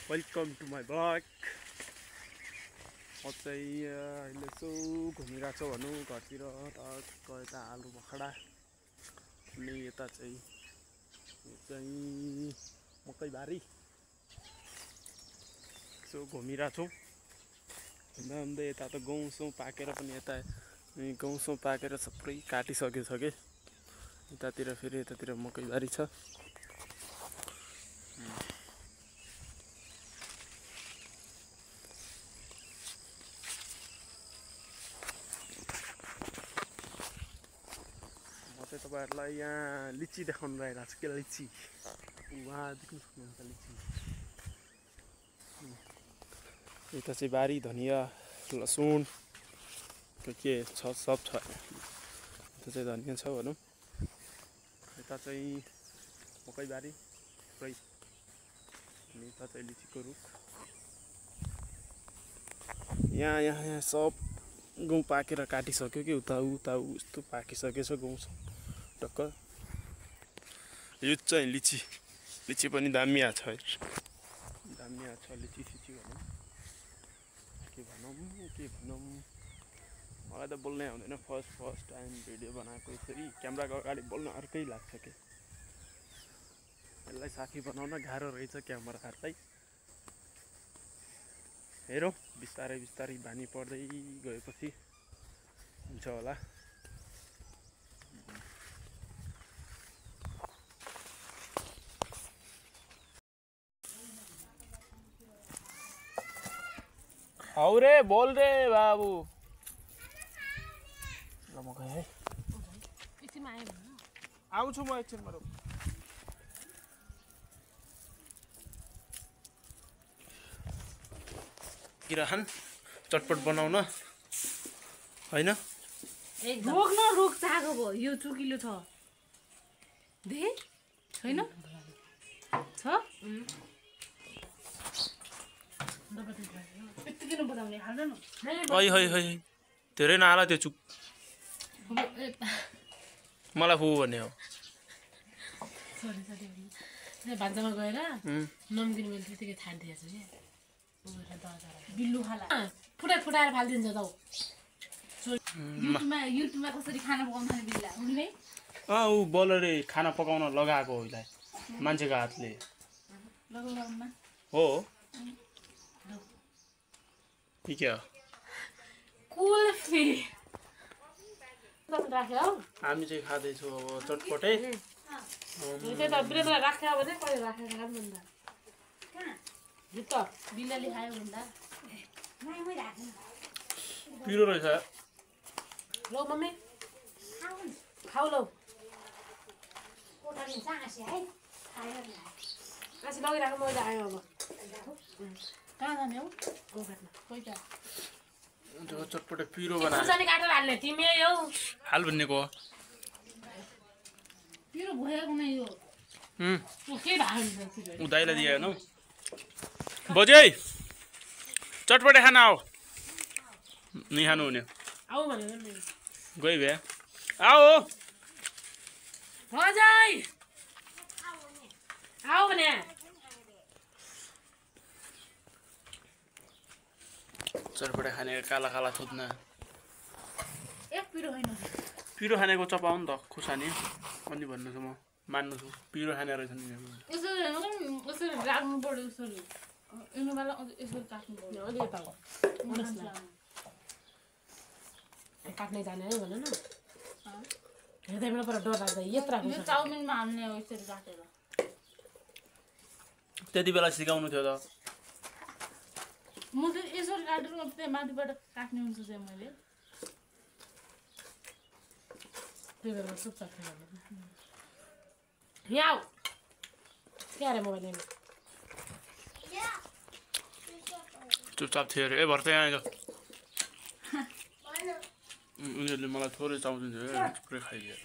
Welcome to my blog. म चाहिँ अहिले यसो घुमिरहेको छु भनौँ घरतिर। यता आलु बखडा अनि यता चाहिँ मकै बारी यसो घुमिरहेको छु। हुँदा यता त गहुँ पाकेर पनि यता गहुँ पाकेर सबै काटिसकेछ के। यतातिर फेरि यतातिर मकै बारी छ। तपाईहरुलाई यहाँ लिची देखाउन गइरहेको छु के। लिची वहाँ देख्न सक्नुहुन्छ लिची। यता चाहिँ बारी धनिया लसुन के छ सब छ। यता चाहिँ धनिया छ भनौँ। यता चाहिँ मकै बारी पुरै अनि यता चाहिँ लिचीको रुख। यहाँ सब गहुँ पाकेर काटिसक्यो कि उता उस्तो पाकिसकेछ गहुँ टक्क। यो चाहिँ लिची पनि दामी छ है। दामी छ लिची भनौँ के भनौँ मलाई त बोल्नै आउँदैन। फर्स्ट टाइम भिडियो बनाएको यसरी क्यामेराको अगाडि बोल्न अर्कै लाग्छ के। यसलाई साथी बनाउन गाह्रो रहेछ क्यामेरालाई। हेरौँ बिस्तारै बानी पर्दै गएपछि हुन्छ होला। हौ रे बोल रे बाबु। ल म गएँ है। आउँछु म एकछिनमा रोक। किराहन चटपट बनाउन हैन। रोक चाको भयो। यो चुकिलो छ दे छैन छ है धेरै नहाला त्यो चुक। मलाई फु भन्ने हो। भान्सामा गएर नमकिन मैले त्यतिकै छाडिदिएको छु कि बिल्लु खाला फुटाएर फालिदिन्छ त। युट्युबमा कसरी खाना पकाउन थाल्ने बिल्ला उनी ऊ बलरले खाना पकाउन लगाएको हो उसलाई मान्छेको हातले हो। के हो कुल्फी राख्यो हौ। हामी चाहिँ खाँदैछौँ अब चटपटै। राख्यो भने कहिले राखेर भन्दा बिल्लाले खायो भन्दा पिरो रहेछ। लौ मम्मी खाऊ लौ। आसी लगिरहेको मजा आयो। अब कहाँ जाने हौ गोकाटमा कोही त चटपटे पिरो बनायो। काटेर हाल्ने तिमी हौ हाल भन्नेको पिरो भएको नै यो के भएको उदाइलाई दिएन हौ। बजे चटपटे खाना आओ नि खानु हुने आऊ भनेर नि गई भए आओ बजाई आऊ भने चटपटे खाने काला थुत्न। एक पिरो हैन पिरो खानेको चपाउ नि त खुसानी अनि भन्नु छु म मान्नु छु। पिरो खाने रहेछ नि यसरी राख्नु पर्यो। यसरी यिनीहरू वाला यसरी काट्नु पर्यो। अलि यता हो काट्ने जाने है भन न। हेर्दै बेला पर डर लाग्छ यत्रा हुन्छ। चाउमिनमा हाल्ने हो यसरी काटेर। त्यति बेला सिकाउनु थियो त। म त यसरी काटेर त्यहाँ माथिबाट काट्ने हुन्छ चाहिँ मैले त्यही भएर चुपचाप यहाँ आऊ क्या अरे मोबाइल चुपचाप थियो अरे। ए भर्दै आयो उनीहरूले मलाई थोरै चाउदिन्थ्यो थुप्रै खाइदियो।